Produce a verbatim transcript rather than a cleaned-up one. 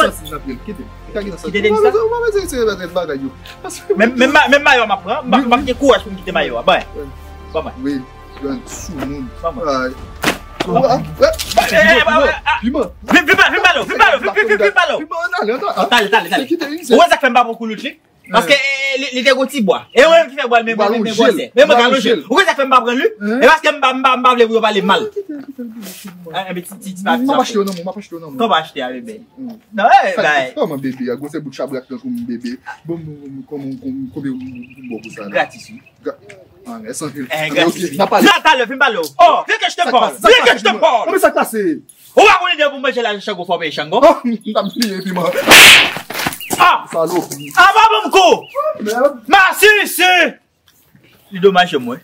mwen. Santi nan pye l. Kite. Li ka gen nan santi. Kite Denisa. Ou pa bezwen, ou pa bezwen retire bagay yo. Paske menm, menm ma-, menm mayo a m ap pran, m ap, m ap gen kouraj pou m kite mayo a. Ban. Ban mwen. Wi. Grann soumoun. Ban mwen. Ay. Piman. Vin, vin ba, vin ba lo, vin ba lo, vin, vin, vin, vin ba lo. Piman, ale, ale. Talè, talè, talè. Ou wè sa k fè m pa pran koulout li? Paske, eh, li, li te gon ti bwa. E mwen menm ki fè bwa l, men mwen menm gen gwosè. Men mwen ka lonje l. Ou konn sa k fè m pa pran li? E paske m pa, m pa, m pa vle pou yo pale mal. Ah, men ti, ti, ti pa. M ap achte yo nan men w, m ap achte yo nan men w. Kòman achte a, bebe? Non, eh, bay. Kòman bebe a? Gwosè bout chabrak tankou m bebe. Bon, bon, bon, kòman, kòman, konbyen m, m, m, m ba w pou sa la? Gratis, wi. Gra-, ah, men san fil. Eh, gratis, wi. N ap pale. Talè, talè, vin pale w. Oh, vin ke je te parle. Vin ke je te parle. Kòman sa k pase? Ou pa konn lide pou manje la, Chango, fò peye Chango. Oh, m t ap bliye piman. Ah! Salopri. Ah, pa ban m kou! Mèd. Masisi! Li domaj mwen.